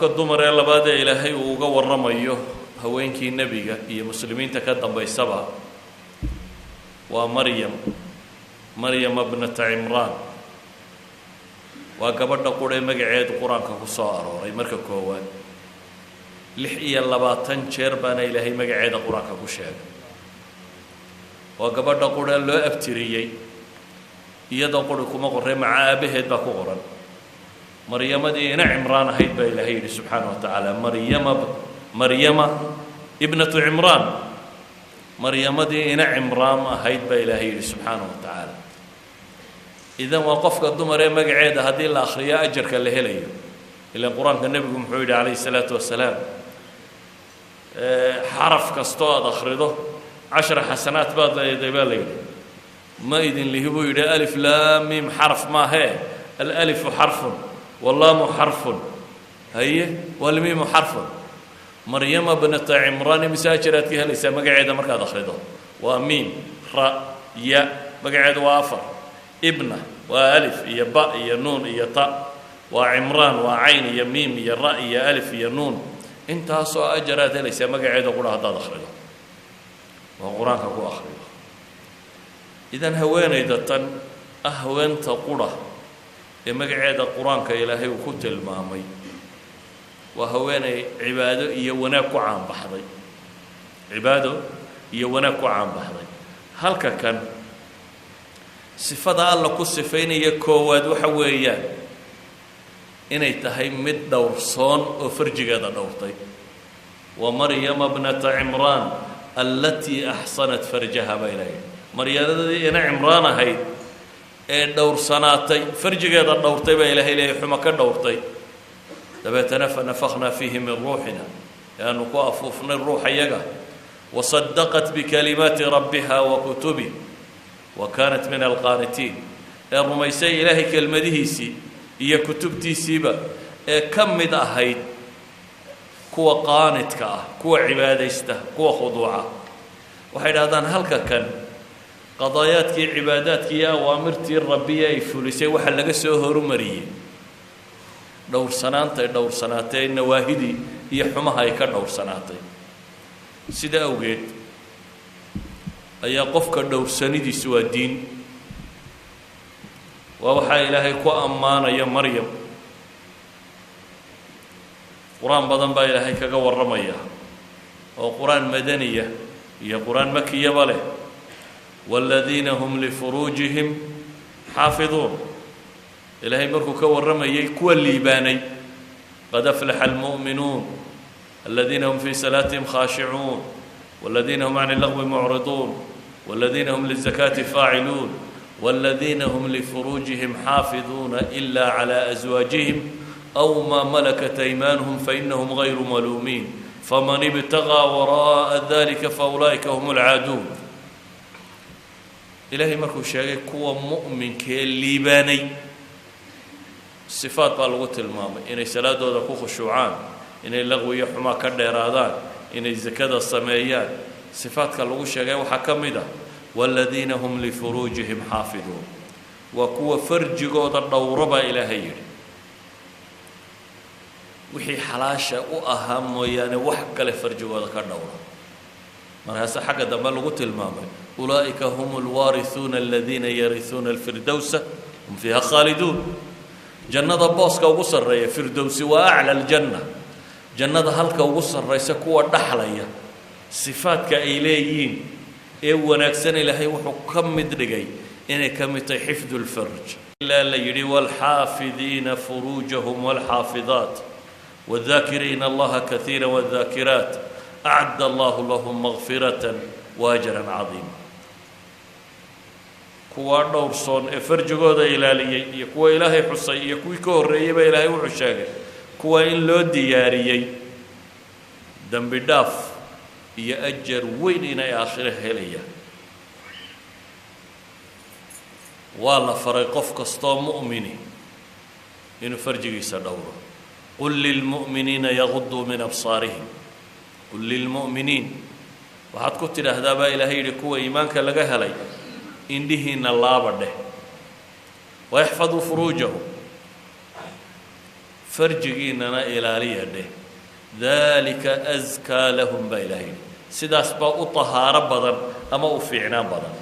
Qofka dumar ee labaad ee Ilaahay uu uga warramayo haweenkii nebiga iyo muslimiinta ka dambaysaba waa Maryam, Maryama bnata Cimraan. Waa gabadha quree magaceedu Qur-aanka ku soo arooray marka koowaad. 26 jeer baana Ilaahay magaceeda Qur-aanka ku sheegay. Waa gabadha quree loo abtiriyey, iyadoo quri kuma qorray, maca aabaheed baa ku qoran. Maryamadii ina Cimraan ahayd baa Ilaahay yidhi subxaana wa tacaala, Maryama, Maryama ibnatu Cimraan. Maryamadii ina Cimraan ahayd baa Ilaahay yidhi subxaana wa tacaala. Idan waa qofka dumar ee magaceeda haddii la akhriyo ajarka la helayo. Ilan Qur-aanka nebigu muxuu yidhi calayhi salaatu wasalaam? Xaraf kastoo aada akhrido 10 xasanaat baad leedahay baa la yidhi. Ma idin lihi buu yidhi alif laam miim xaraf maahee, alalifu xarfun wallaamu xarfun, haye, walmiimu xarfun. Maryama bnata Cimraan imise ajaraad ka helaysaa magaceeda markaad akhrido? Waa miim, ra, ya, magaceedu waa afar. Ibna waa alif iyo ba iyo nuun iyo ta. Waa Cimraan, waa cayn iyo miim iyo ra iyo alif iyo nuun. Intaasoo ajaraad helaysaa magaceeda qura haddaad akhrido, waa Qur-aanka ku akhrido. Idan haweenayda tan ah haweenta qura ee magaceeda Qur-aanka Ilaahay uu ku tilmaamay waa haweenay cibaado iyo wanaag ku caanbaxday, cibaado iyo wanaag ku caanbaxday. Halka kan sifada Alla ku sifaynaya koowaad waxa weeyaan inay tahay mid dhowrsoon oo farjigeeda dhowrtay. Wa Maryama bnata Cimraan allatii axsanat farjaha baa Ilahay. Maryamadii ina Cimraan ahayd ee dhowrsanaatay, farjigeeda dhowrtay baa Ilahay leeyahy, xumo ka dhowrtay. Dabeetana fanafaknaa fiihi min ruuxina, ee aanu ku afuufnay ruuxa yaga. Wasadaqat bikalimaati rabbiha wa kutubih wa kaanat min alqaanitiin, ee rumaysay Ilaahay kelmadihiisii iyo kutubtiisiiba, ee ka mid ahayd kuwa qaanidka ah, kuwa cibaadaysta, kuwa khuduuca. Waxay dhahdaan halka kan qadaayaadkii cibaadaadkii iyo awaamirtii Rabbiya ay fulisay waxaa laga soo horumariyey dhowrsanaantay dhowrsanaatay nawaahidii iyo xumaha ay ka dhowrsanaatay. Sida awgeed ayaa qofka dhowrsanidiisu waa diin, waa waxaa Ilaahay ku ammaanaya Maryam. Qur-aan badan baa Ilaahay kaga warramaya, oo Qur-aan madaniya iyo Qur-aan makiyaba leh. Waaladiina hum lifuruujihim xaafiduun, Ilaahay markuu ka warramayay kuwa liibaanay, qad aflaxa almu'minuun aladiina hum fii salaatihim khaashicuun waladiina hum can illagwi mucriduun waladiina hum lizakaati faaciluun waladiina hum lifuruujihim xaafiduuna ila calى aswaajihim aw maa malakat aymaanuhum fainahum gayru maluumiin faman ibtagىa waraa'a dalika faulaa'ika hum alcaaduun. Ilaahay markuu sheegay kuwa mu'minkee liibaanay, sifaat baa lagu tilmaamay: inay salaadooda ku khushuucaan, inay laqwiyo xumaa ka dheeraadaan, inay sakada sameeyaan. Sifaadka lagu sheegay waxaa ka mid ah waladiina hum lifuruujihim xaafiduun, waa kuwa farjigooda dhowro baa Ilaahay yidhi, wixii xalaasha u ahaa mooyaane wax kale farjigooda ka dhowra. Markaase xagga dambe lagu tilmaamay ulaa'ika hum alwaarihuuna aladiina yarihuuna alfirdowsa hum fiiha khaaliduun. Jannada booska ugu sarreeya, firdowsi waa acla aljanna, jannada halka ugu sarraysa kuwa dhaxlaya, sifaadka ay leeyihiin ee wanaagsan Ilaahay wuxuu ka mid dhigay inay ka mid tahay xifdu lfarj. Ilaa la yidhi waalxaafidiina furuujahum waalxaafidaat wاdhaakiriina allaha kaiira wاdhaakiraat acadda allahu lahum makfirata waajran cadiima. Kuwaa dhowrsoon ee farjigooda ilaaliyey iyo kuwa Ilaahay xusay iyo kuwii ka horreeyeyba, Ilaahay wuxuu sheegay kuwa in loo diyaariyey dembi dhaaf iyo ajar weyn inay aakhiro helayaan. Waa la faray qof kastoo mu'mini inuu farjigiisa dhowro. Qul lilmu'miniina yaguduu min absaarihim, qul lilmu'miniin, waxaad ku tidhaahdaa baa Ilaahay yidhi kuwa iimaanka laga helay, indhihiina laaba dheh, wayaxfaduu furuujahum. Farjigiinana ilaaliya dheh. Dalika askaa lahum, baa Ilaha yidhi, sidaas baa u tahaaro badan ama u fiicnaan badan.